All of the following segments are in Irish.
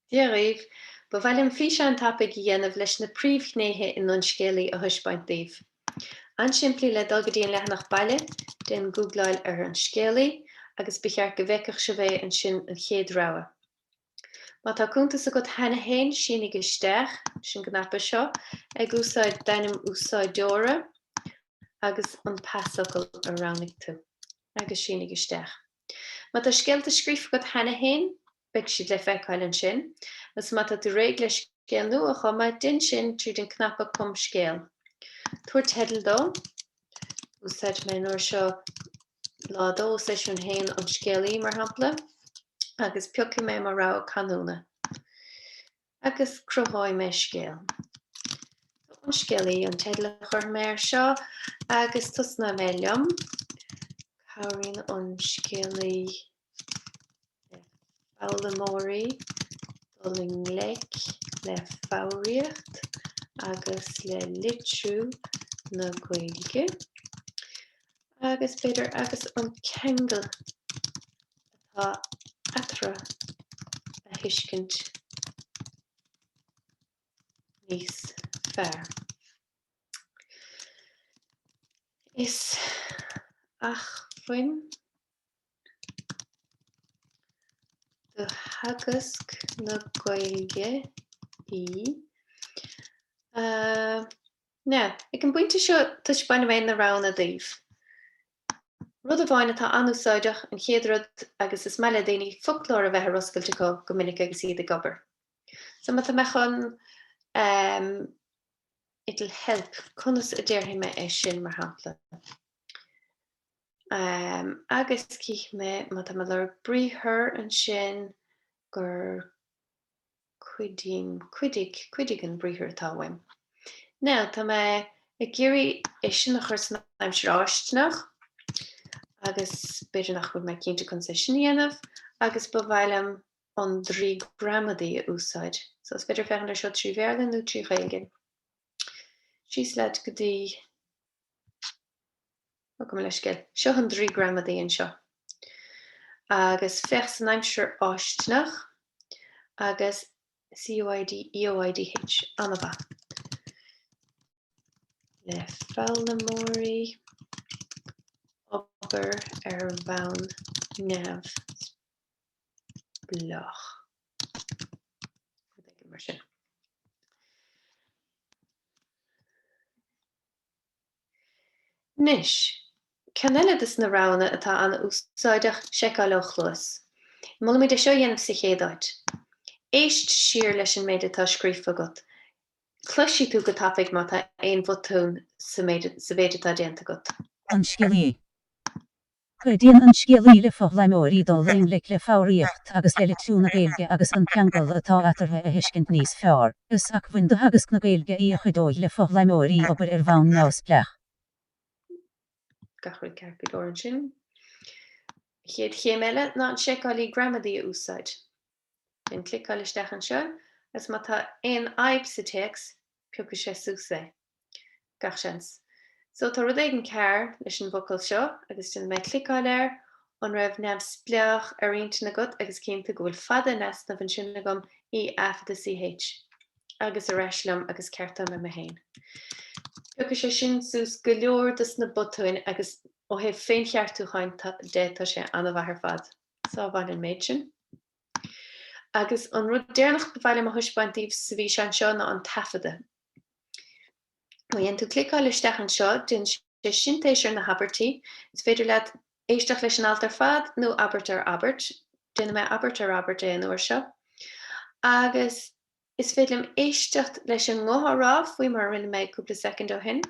Dia dhaoibh! Ba mhaith liom físeán tapaidh a dhéanamh leis na príomhghnéithe in An Scéalaí a thaispeáint daoibh. An-simplí le dul go dtí an leathanach baile, déan gúgláil ar An Scéalaí agus ba cheart go bhfeicfeadh sibh é ansin an chéad rogha. Má tá cuntas agat cheana féin, sínigh isteach leis an gcnaipe seo ag úsáid d'ainm úsáideora agus an pasfhocal a roghnaigh tú agus sínigh isteach. Má tá scéalta scríofa agat cheana féin, beidh siad le feiceáil ansin, agus má tá tú réidh le scéal nua a chumadh, déan sin tríd an cnaipe Cum Scéal. Tabhair teideal dó. Úsáidfidh mé an uair seo Lá 2, Seisiún 1, An Scéalaí, mar shampla, agus piocfaidh mé mo rogha canúna. Agus cruthóidh mé scéal. An Scéalaí an teideal a chuirfidh mé air seo, agus tosnóidh mé liom. Cabhraíonn an Scéalaí le foghlaimeoirí dul i ngleic le foghraíocht agus le litriú na Gaeilge agus, b'fhéidir, agus an ceangal atá eatarthu a thuiscint níos fearr. Is acmhainn do theagasc na Gaeilge í. Now, ag an bpointe seo taispeánfaidh mé na roghanna daoibh. Rud amháin atá an-úsáideach, an chéad rud, agus is maith le daoine foclóir a bheith ar oscailt acu go minic agus iad ag obair. So má tá mé chun it'll help, conas a déarfaidh mé é sin mar shampla? Agus cífidh mé má tá mé ag lorg briathar ansin gur cuidím, cuidigh, cuidigh an briathar atá uaim. Now, tá mé ag iarraidh é sin a chur san aimsir fháistineach agus b'fhéidir nach bhfuil mé cinnte conas é sin a dhéanamh agus ba mhaith liom an draoi gramadaí a úsáid. So is féidir féachaint air seo trí Bhéarla nó trí Ghaeilge. Síos leat go dtí Gabh mo leithscéal. Seo an draoi gramadaí anseo. Agus féach san aimsir fháistineach agus C-U-I-D-E-O-I-D-H. An-mhaith. Le foghlaimeoirí obair ar bhonn neamhspleách. Rud éigin mar sin. Anois, ceann eile de na roghanna atá an-úsáideach, seiceáil ó chluas. Molaimid é seo a dhéanamh sa chéad áit. Éist siar leis an méid atá scríofa agat. Cloisfidh tú go tapaidh má tá aon bhotún sa méid atá déanta agat. An Scéalaí. Cuidíonn an scéalaí le foghlaimeoirí dul i ngleic le foghraíocht agus le litriú na Gaeilge agus an ceangal atá eatarthu a thuiscint níos fearr. Is acmhainn do theagasc na Gaeilge í a chuideoidh le foghlaimeoirí obair ar bhonn neamhspleách. Gach rud ceart go leor ansin. An chéad chéim eile ná an seiceálaí gramadaí a úsáid. Déan cliceáil isteach anseo agus má tá aon fhadhb sa téacs, piocfaidh sé suas é. Gach seans. So tá rud éigin cearr leis an bhfocal seo agus déanfaidh mé cliceáil air, an raibh neamhspleách ar intinn agat agus cíonn tú go bhfuil fada in easnamh ansin agam, E A fada C H. Agus ar ais liom agus ceartóidh mé mé féin. Piocfaidh sé sin suas go leor dos na botúin agus ó thaobh féincheartúcháin de tá sé an-mhaith ar fad. Sábháil an méid sin. Agus an rud deireanach ba mhaith liom a thaispeáint daoibh sa bhfíseán seo ná an taifeadadh. Má dhéanann tú cliceáil isteach anseo, déanann sé sintéis ar na habairtí. Is féidir leat éisteacht leis an alt ar fad nó abairt ar abairt. Déanfaidh mé abairt ar abairt é an uair seo. Agus is féidir liom éisteacht leis an nguth á rá, faoi mar a rinne mé cúpla soicind ó shin.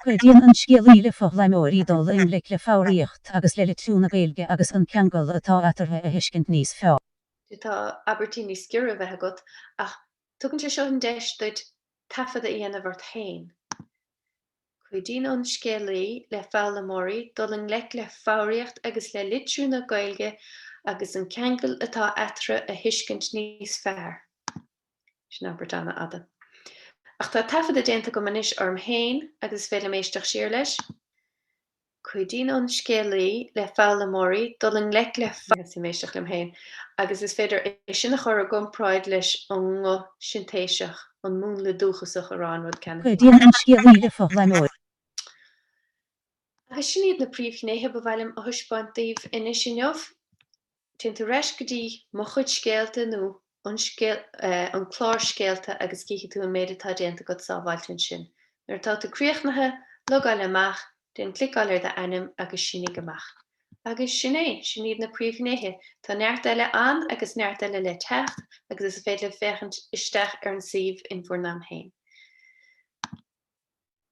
Cuidíonn an scéalaí le foghlaimeoirí dul i ngleic le foghraíocht agus le litriú na Gaeilge agus an ceangal atá eatarthu a thuiscint níos fearr. D'fhéadfá abairtí níos giorra a bheith agat, ach tugann sé seo an deis duit taifeadadh a dhéanamh ort féin. Cuidíonn an scéalaí le foghlaimeoirí dul i ngleic le foghraíocht agus le litriú na Gaeilge agus an ceangal atá eatarthu a thuiscint níos fearr. Sin abairt an-fhada. Ach tá taifeadadh déanta agam anois orm féin agus is féidir liom éisteacht siar leis. Cuidíonn An Scéalaí le foghlaimeoirí dul i ngleic le. Thosaigh mé ag éisteacht liom féin agus is féidir é sin a chur i gcomparáid leis an nguth sintéiseach, an múnla dúchasach a rá an rud ceannann céanna. Cuidíonn An Scéalaí le foghlaimeoirí. Agus sin iad na príomhghnéithe ba mhaith liom a thaispeáint daoibh anois inniu. Téann tú ar ais go dtí Mo Chuid Scéalta nó an scéal, an clár scéalta agus cífidh tú an méid atá déanta agat sábháilte ansin. Nuair atá tú críochnaithe, logáil amach, déan cliceáil ar d'ainm agus sínigh amach. Agus sin é, sin iad na príomhghnéithe. Tá neart eile ann agus neart eile le teacht agus is féidir libh féachaint isteach ar an suíomh in bhur n-am féin.